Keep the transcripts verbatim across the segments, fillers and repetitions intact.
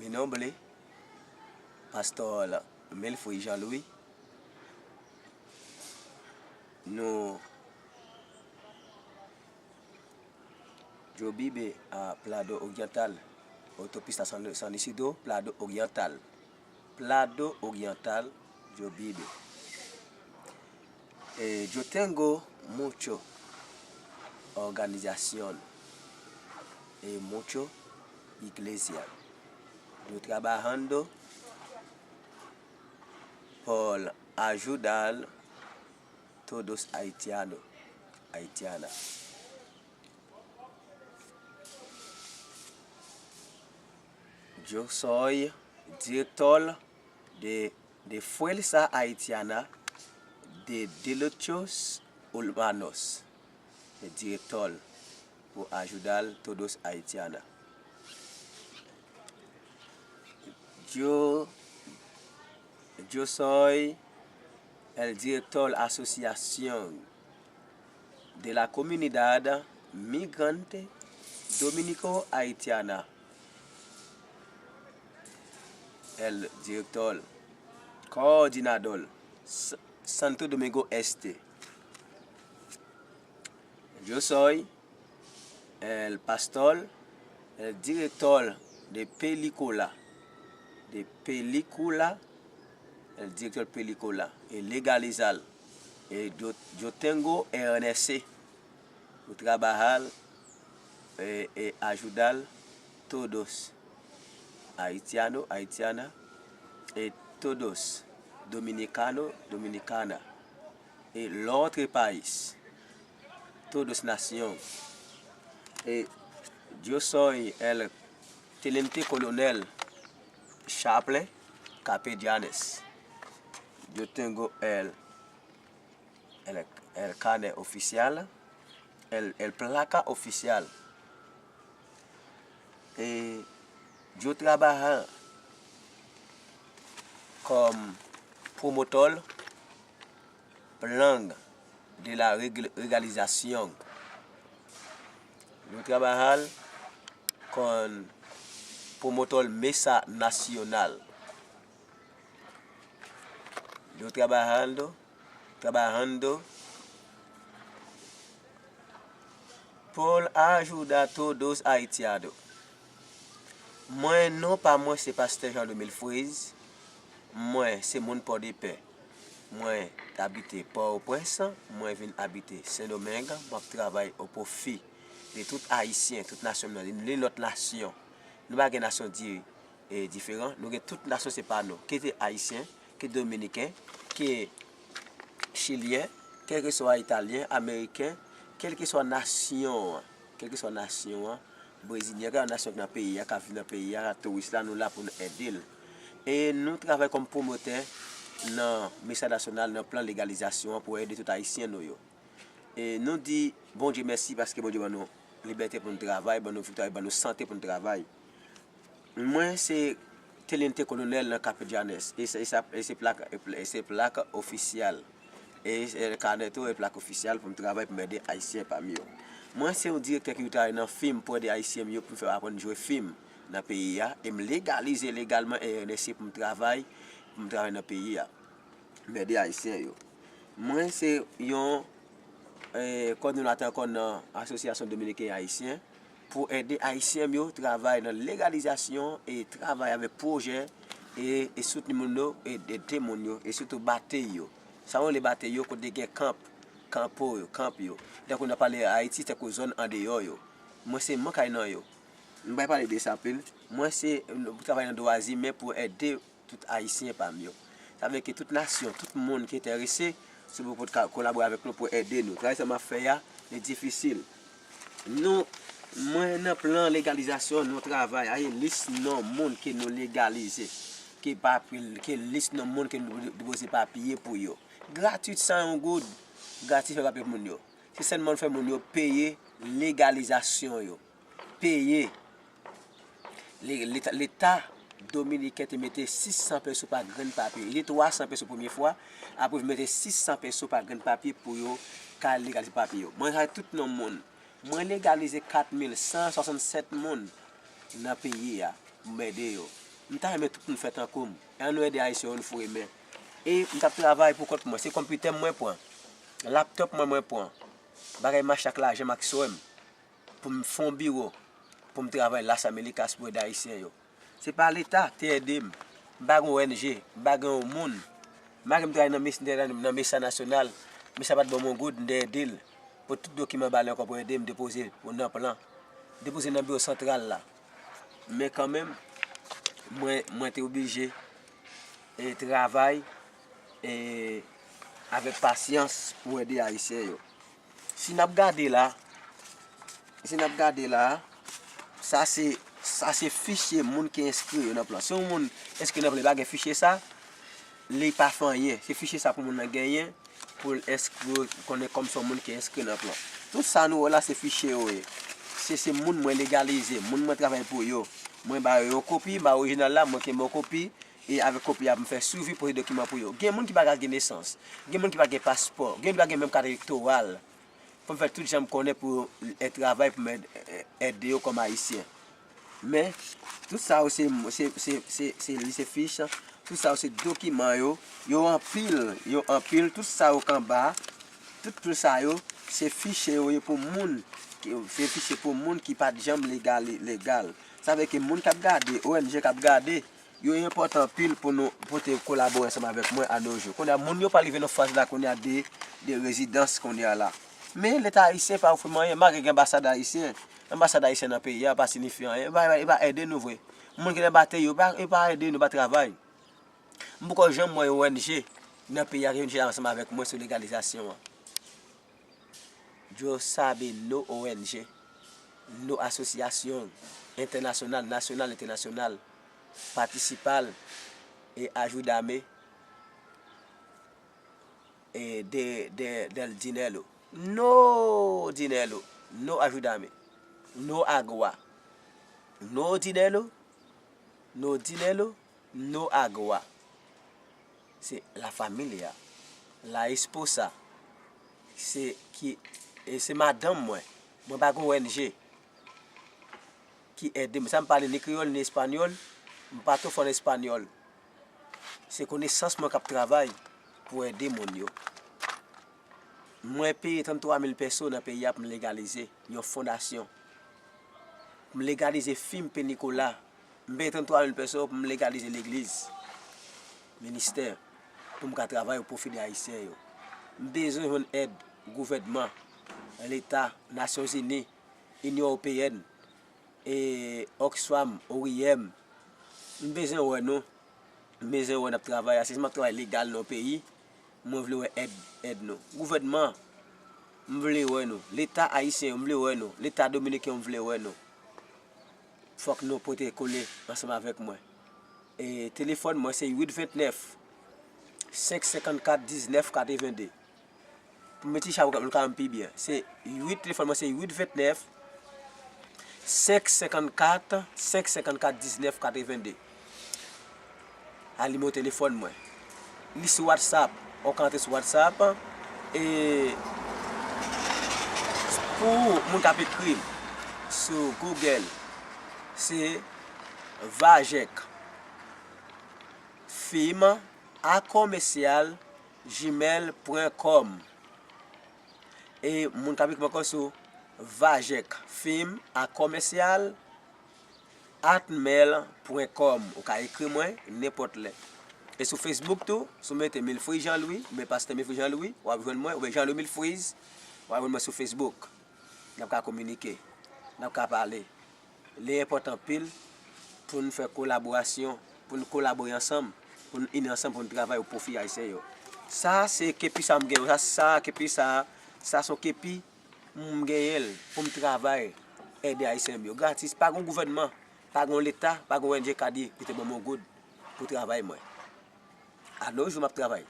Noble, Pastè Melfrey Jean Louis, nou Jobibe a Plado Oryantal, otopista San, San Isidro, Plado Oryantal. Plado Oryantal, Jobibe. Eh, yo tengo mucho organización y mucho iglesia. Yo trabajando por ayudar todos haitiano, haitiana. Yo soy director de, de Fuerza Haitiana de Derechos Humanos, de director por ayudar todos haitiana. Yo, yo soy el director Asociación de la Comunidad Migrante Dominico Haitiana, el director, coordinador, S-, Santo Domingo Este. Yo soy el pastor, el director de película, de película, el director película, e legalizar, e yo, yo tengo R N S, por trabajar, e, e ayudar todos haitiano, haitiana, e todos dominicano, dominicana, e l'autre país, todos nación, e yo soy el teniente coronel Chaplain Capellanes. Yo tengo el, el, el carnet oficial, el, el placa oficial. E yo trabajar como promotor plan de la reg-, legalización. Yo trabajar con promotor mesa nacional. Yo trabajando, trabajando por ayudar todos haitiano. Mwen, non pa mwen se pastè Jean Domil Fraise. Mwen se moun Pòdepè. Mwen t abite Pòtoprens, mwen vin abite Sendomeng. M ap travay o pwofi de tout Ayisyen, tout nasyon m nan, ni lòt nasyon. Nou pa gen nasyon di, e, diferan. Nou gen tout nasyon se pa nou. Ke te Ayisyen, ke Dominiken, ke Chilyen, kèlkeswa Italyen, Ameriken, kèlkeswa nasyon an, kèlkeswa nasyon an, Brezilyen, kèlkeswa nasyon ki nan peyi a, k ap viv nan peyi a, touris la, nou la pou n ede l. E nou travay kòm pwomotè nan mesaj nasyonal, nan plan legalizasyon an pou ede tout Ayisyen nou yo. E nou di Bondye mèsi paske Bondye ban nou libète pou n travay, ban nou viktwa, ban nou sante pou n travay. Mwen se teniente colonel nan Capellanes. E se, e sa, e se plak, e se plak ofisyal. E, e kanè tou, e plak ofisyal pou m travay, pou m ede Ayisyen pa m yo. Mwen se yon direktè ki travay nan fim pou ede Ayisyen m yo, pou m fè yo aprann jwe fim nan peyi a. E m legalize legalman R N S pou m travay, pou m travay nan peyi a. M ede Ayisyen yo. Mwen se yon, e, kòdonatè ankò nan Asosyasyon Dominiken Ayisyen pou ede Ayisyen m yo travay nan legalizasyon e travay avèk pwojè e, e soutni moun yo, e ede moun yo, e sitou batey yo. Sa yo rele batey yo, kote gen kanp, kanpo yo, kanp yo. Tankou nan pale Ayiti, tankou zòn andeyò yo. Mwen se mank nan yo. M pa pale de sa anpil. Mwen se, m travay nan dwa imen pou ede tout Ayisyen pa m yo. Sa vle ke tout nasyon, tout moun ki enterese, se pou, pou ka kolabore avèk nou, pou ede nou. Travay sa m ap fè a, li difisil. Nou, mwen nan plan legalizasyon, nou travay, ay lis non moun ke nou legalize, ke pa, ke lis non moun ke nou depoze papye pou yo. Gratwit, san yon goud, gratwit fè papye pou moun yo. Se sèlman nou fè moun yo peye legalizasyon yo. Peye. Le-, Leta, Leta dominiken te mete sis san peso pa grenn papye. Li te twa san peso premye fwa, apre li mete sis san peso pa grenn papye pou yo ka legalize papye yo. Mwen sa tout non moun. Mwen legalize kat mil san swasannsèt moun nan peyi a. M ede yo. M ta renmen tout moun fè tankou m. E ann nou ede Ayisyen yo, nou foure men. E m t ap travay pou kont mwen. Se konpitè m mwen pran. Laptòp mwen, mwen pran. Bagay m achte ak lajan m ak swè m. Pou m fè yon biwo. Pou m travay Las Américas pou ede Ayisyen yo. Se pa Leta te ede m. M pa gen O N G. M pa gen yon moun. M pa gen m travay nan mes-, nan Mesa Nasyonal. Mesa pa t ban m yon goud, m te ede l. Pou tout dokiman ba li ankò pou ede m depoze pou nan plan. Depoze nan biwo santral la. Men kanmenm, mwen, mwen te oblije e travay e avèk pasyans pou ede Ayisyen yo. Si n ap gade la, si n ap gade la, sa se, sa se fichye moun ki enskri yo nan plan. Si yon moun enskri nan plan, li pa gen fichye sa, li pa fè anyen. Se fichye sa pou moun nan genyen, pou l enskri, konnen kòm se yon moun ki enskri nan plan. Tout sa nou wè la, se fichye yo ye. Se, se moun mwen legalize, moun mwen travay pou yo. Mwen ba yo yon kopi, m ba orijinal la, mwen kenbe yon kopi, e avèk kopi a pou m fè swivi, poze dokiman pou yo. Gen moun ki pa ka gen nesans, gen moun ki pa gen paspò, gen moun ki pa gen menm kat elektoral. Fò m fè tout jan m konnen pou e travay pou m èd-, e-, ede yo kòm Ayisyen. Men, tout sa yo se, se, se, se, se, li se fich, tout sa yo se dokiman yo, yo anpil, yo anpil, tout sa yo k anba, tout, tout sa yo, se fichye yo ye pou moun, ki- se fichye pou moun ki pa t janm legal, legal. Sa vle ke moun k ap gade, O N G k ap gade, yo enpòtan anpil pou nou pote kolabore ansanm avèk mwen a no jou. Kounye a, moun yo pral rive nan faz la kounye a de, de rezidans kounye a la. Men Leta ayisyen pa ofri m anyen, malgre gen anbasad ayisyen. Anbasad ayisyen nan peyi a pa sinifi anyen, e pa, e pa ede nou vre. Moun ki nan batey yo, pa, e pa ede nou, pa travay. M poko janm wè yon O N G nan peyi a ki vin chita ansanm avèk mwen sou legalizasyon an. Yo sabe no O N G, no asosyasyon entènasyonal, nasyonal, entènasyonal, patisipal e ajudame e de, de, del dinero. No dinero, no ayúdame, no agua. No dinero, no dinero, no agua. Se la familia, la esposa. Se ki, e se madanm mwen. Mwen pa gen O N G ki ede m. Sa m pale ni kreyòl, ni espanyòl. M pa twò fò nan espanyòl. Se konesans mwen k ap travay pou ede moun yo. Mwen peye tranntwa mil peso nan peyi a pou m legalize yon fondasyon. Pou m legalize fim Pe Nikola. M peye tranntwa mil peso pou m legalize legliz, ministè, pou m ka travay o pwofi de Ayisyen yo. M bezwen jwenn èd gouvènman, Leta, Nasyonzini, Inyon Ewopeyèn, e Oxfam, O I M. M bezwen wè nou. M bezwen wè n ap travay, se m ap travay legal nan yon peyi. Mwen vle wè èd, èd nou. Gouvènman, m vle wè nou. Leta ayisyen, m vle wè nou. Leta dominiken, m vle wè nou. Fòk nou pote kole ansanm avèk mwen. E telefòn mwen se uit vennèf, senk senkannkat, diznèf katrevende. Pou m mete chay pou l ka, pou l ka wè m pi byen. Se uit, telefòn mwen se uit vennèf, senk senkannkat, senk senkannkat, diznèf katrevende. A nimewo telefòn mwen. Li sou WhatsApp. Ou ka antre sou WhatsApp. E pou moun k ap ekri m sou Google, se Vajek Fim a commercial gmail point com. E moun k ap ekri m ankò sou Vajek Fim a commercial at mail point com. Ou ka ekri mwen nenpòt lè. E sou Facebook tou, si w mete Milfriz Jean Louis, oubyen Pastè Milfriz Jean Louis, w ap jwenn mwen, oubyen Jean Louis Milfriz, w ap jwenn mwen sou Facebook. N ap ka kominike, n ap ka pale. Li enpòtan anpil pou n fè kolaborasyon, pou n kolabore ansanm, pou n ini ansanm, pou n travay o pwofi ayisyen yo. Sa se kepi sa m gen yo, sa, sa kepi sa, sa se yon kepi m genyen l pou m travay, ede ayisyen m yo gratis. Pa gen gouvènman, pa gen leta, pa gen O N G ka di, kite ban m yon goud pou travay mwen. A no jou m ap travay.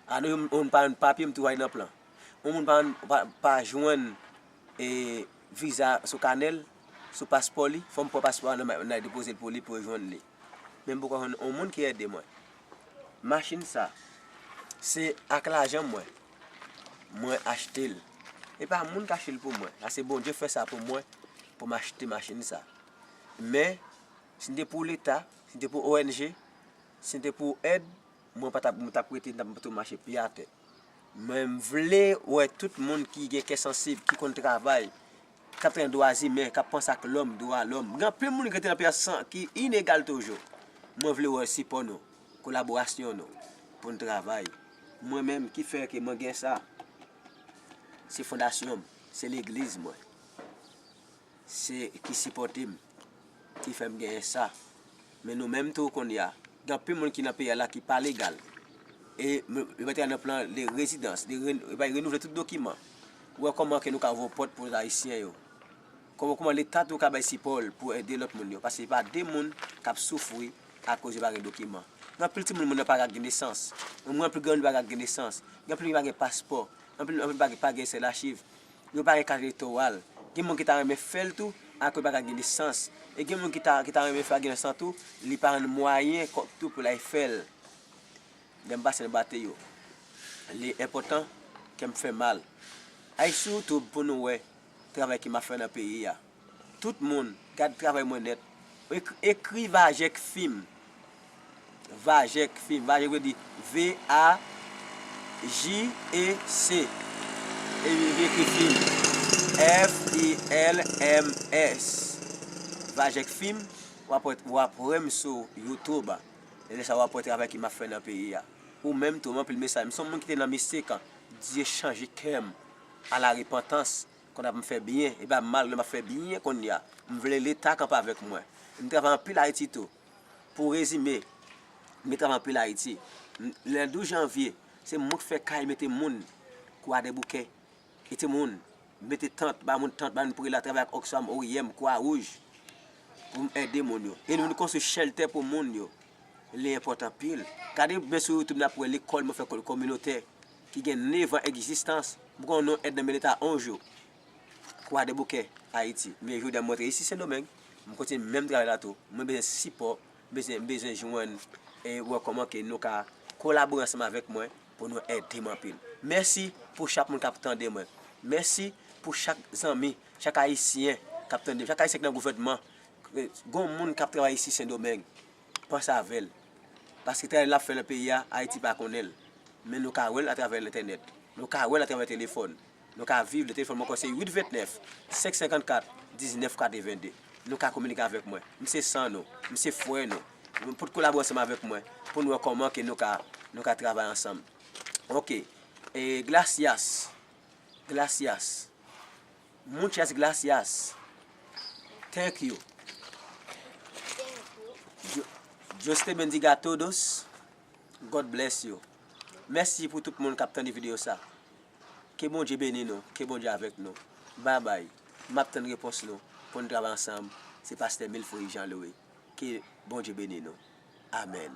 A no jou, yon moun pa jwenn papye, m tou al nan plan. Yon moun pa, pa, pa jwenn, e, viza sou kanè l, sou paspò li, fò m pran paspò a nan, nan depoze l pou li, pou yo jwenn li. Men m poko jwenn yon moun ki ede mwen. Machin sa, se ak lajan mwen, mwen achte l. E pa moun k achte l pou mwen. Sa se Bondye fè sa pou mwen, pou m achte machin sa. Men, si n te pou leta, Si te pou O N G, si te pou èd, mwen pa t ap, mwen t ap rete, m t ap tou mache pye atè. Men m vle wè tout moun ki gen kè sansib, ki konn travay, k ap travay nan dwa imen, k ap panse ak lòm, dwa lòm. Gen anpil moun ki rete nan peyi a san, ki inegal toujou. Mwen vle wè sipò nou, kolaborasyon nou, pou n travay. Mwen menm, ki fè ke mwen gen sa, se fondasyon m, se legliz mwen. Se ki sipòte m, ki fè m genyen sa. Men nou menm tou kounye a, gen anpil moun ki nan peyi a la ki pa legal. E m- yo mete nan plan de rezidans, de re- yo bay renouvle tout dokiman. Ou wè kòman ke nou ka ouvè pòt pou Ayisyen yo. Kòman, kòman Leta tou ka bay sipò l pou ede lòt moun yo. Paske se pa de moun k ap soufri akoz yo pa gen dokiman. Gen anpil timoun, moun nan pa ka gen nesans. Moun pli granmoun pa ka gen nesans. Gen anpil ki pa gen paspò. Anpil, anpil pa gen, pa gen sèl achiv. Yo pa gen kat elektoral. Gen moun ki ta renmen fè l tou, akoz pa ka gen nesans. E gen moun ki ta, ki ta renmen fè gen nesans tou, li pa jwenn mwayen kòb tou pou l al fè l. Lè m pase nan bate yo, li enpòtan, kè m fè mal. Al sou YouTube pou nou wè travay ke m ap fè nan peyi a. Tout moun, gad travay mwen nèt. Ekri, ekri Vajèk Fim. Vajèk Fim. Vajèk vle di V A J E C. Epi ekri Fim. F I L M S. Vajèk Fim. W ap wè, w ap wè m sou YouTube. E lè sa w ap wè travay ke m ap fè nan peyi a. Ou menm tou, m anpil mesaj. M se yon moun ki te nan mizik an. Dye chanje kè m a la repantans. Konn ap m fè byen, e pa mal, lè m ap fè byen kounye a. M vle Leta kanpe avèk mwen. M travay anpil Ayiti tou. Pou rezime, m travay anpil Ayiti. M- Lè douz janvye, se mwen k fè kay, mete moun Kwadèboukè. E timoun, mete tant, ba moun tant, ba moun prela, travay ak Oxfam, O I M, Kwa Wouj, pou m ede moun yo. E nou konstwi chèltè pou moun yo. Li enpòtan anpil. Gade byen sou YouTube, n ap wè lekòl mwen fè kò- kominotè ki gen nevan egzistans. M konn yon èd nan men Leta yon jou. Kwadèboukè, Ayiti. Men jodi a m rantre isi Sendomeng, m kontinye menm travay la tou. Mwen bezwen sipò, m bezwen, m bezwen jwenn e wè kòman ke nou ka kolabore ansanm avèk mwen pou nou ede m anpil. Mèsi pou chak moun k ap tande mwen. Mèsi pou chak zanmi, chak Ayisyen k ap tande m, chak Ayisyen ki nan gouvènman. Gon moun k ap travay isi Sendomeng, panse avè l. Paske travay l ap fè nan peyi a, Ayiti pa konnen l. Men nou ka wè l atravè entènèt. Nou ka wè l atravè telefòn. Nou ka viv li. Telefòn mwen ankò se uit vennèf, senk senkannkat, diznèf katrevende. Nou ka kominike avèk mwen. M se san nou. M se frè nou. Nou pot kolabore ansanm avèk mwen pou nou wè kòman ke nou ka, nou ka travay ansanm. Ok. E, gracias. Gracias. Muchas gracias. Thank you. Dios te bendiga a todos. God bless you. Mèsi pou tout moun k ap tande videyo sa. Ke Bondye beni nou. Ke Bondye avèk nou. Babay. M ap tann repons nou pou n travay ansanm. Se pastè Milfreud Jean Louis. Ke Bondye beni nou. Amèn.